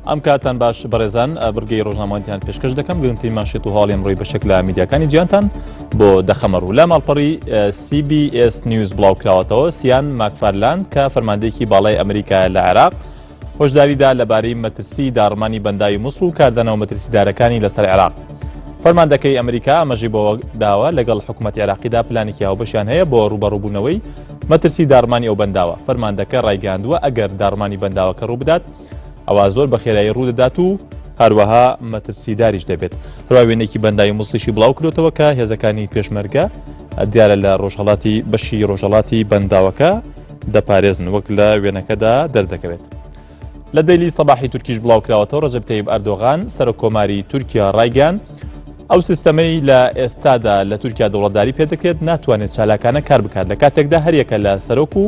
ئەم کاتان باش بەڕێزان، بڕگەی ڕۆژنامەوانیتان پێشکەش دەکەم. گرنگترین مانشێت و هەواڵی ئەمڕۆی بەشێک لە میدیاکانی جیهانتان بۆ دەخەمە ڕوو. لە ماڵپەڕی CBS News بڵاوکراوەتەوە، سیان ماکفارلاند کە فەرماندەیەکی باڵای ئەمریکایە لە عێراق، هۆشداری دا لەبارەی مەترسی داڕمانی بەنداوی موسڵ و کاردانەوە مەترسیدارەکانی لەسەر عێراق. فەرماندەکەی ئەمریکا ئاماژەی بەوە داوە لەگەڵ حکوومەتی عێراقیدا پلانێکی هاوبەشیان هەیە بۆ ڕووبەڕووبوونەوەی مەترسی داڕمانی ئەو بەنداوە. فەرماندەکە ڕایگەیاندووە ئەگەر داڕمانی بەنداوەکە ڕووبدات ئەوا زۆر بە خێرایی ڕوودەدات و هەروەها مەترسیداریش دەبێت. هەروەها وێنەیەکی بەنداوی موسڵیشی بڵاوکردۆتەوە کە هێزەکانی پێشمەرگە دیارە لە ڕۆژهەڵاتی بەشی ڕۆژهەڵاتی بەنداوەکە دەپارێزن وەک لە وێنەکەدا دەردەکەوێت. لە دەیلی سەباحی تورکیش بڵاوکراوەتەوە ڕەجەب تەیب ئەردۆغان سەرۆک کۆماری تورکیا ڕایگەیاند ئەو سیستەمەی لە ئێستادا لە تورکیا دەوڵەتداری پێدەکرێت ناتوانێت چالاکانە کار بکات لە کاتێکدا هەریەکە لە سەرۆک و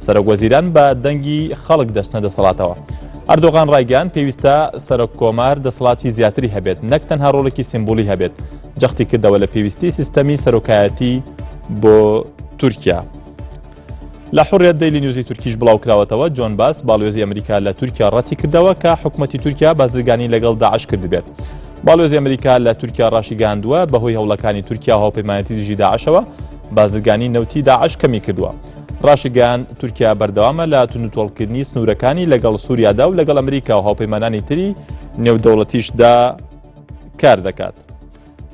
سەرۆک وەزیران بە دەنگی خەڵک دەچنە دەسەڵاتەوە. ئەردۆغان ڕایگەیاند پێویستە سەرۆک کۆمار دەسەڵاتی زیاتری هەبێت نەک تەنها ڕۆڵێکی سیمبولی هەبێت، جەختی کردەوە لە پێویستی سیستەمی سەرۆکایەتی بۆ تورکیا. لە حوڕیەت دەیلی نیوزی تورکیش بڵاوکراوەتەوە، جۆن باس، باڵیۆزی ئەمریکا لە تورکیا ڕەتیکردەوە کە حکومەتی تورکیا بازرگانی لەگەڵ داعش کردبێت. باڵیۆزی ئەمریکا لە تورکیا ڕاشیگەیاندووە، بەهۆی هەوڵەکانی تورکیا و هاوپەیمانێتی دژی داعشەوە بازرگانی نەوتی داعش کەمی کردووە. ڕاشیگەیاند، تورکیا بەردەوامە لە توندوتۆڵکردنی سنوورەکانی لەگەڵ سووریادا و لەگەڵ ئەمریکا و هاوپەیمانانی تری نێودەوڵەتیشدا کار دەکات.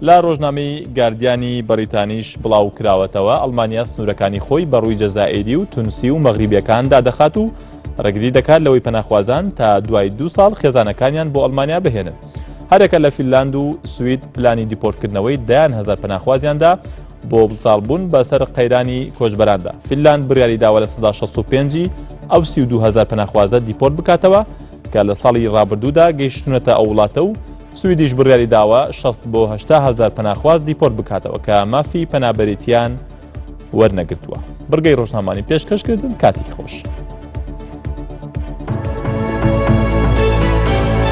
لە ڕۆژنامەی گاردیانی بەڕیتانیش بڵاو کراوەتەوە، ئەڵمانیا سنوورەکانی خۆی بە ڕووی جەزائیری و تونسی و مەغریبیەکان دادەخات و ڕێگری دەکات لەوەی پەناخوازان تا دوای دوو ساڵ خێزانەکانیان بۆ ئەڵمانیا بهێنن. هەرەکە لە فینلاند و سوید پلانی دیپۆرتکردنەوەی دەیان هەزار پەناخوازیاندا بۆ زاڵبوون بەسەر قەیرانی کۆچبەراندا. فینلاند بڕیاری داوە 65% ئەو 32 هەزار پەناخوازە دیپۆرت بکاتەوە کە لە ساڵی ڕابردوودا گەیشتونەتە ئەو وڵاتە و سویدیش بڕیاری داوە 60 بۆ 80 هەزار پەناخواز دیپۆرت بکاتەوە کە مافی پەنابەرێتیان وەرنەگرتووە. بڕگەی ڕۆژنامانی پێشکەشکردن کاتێکی خۆش.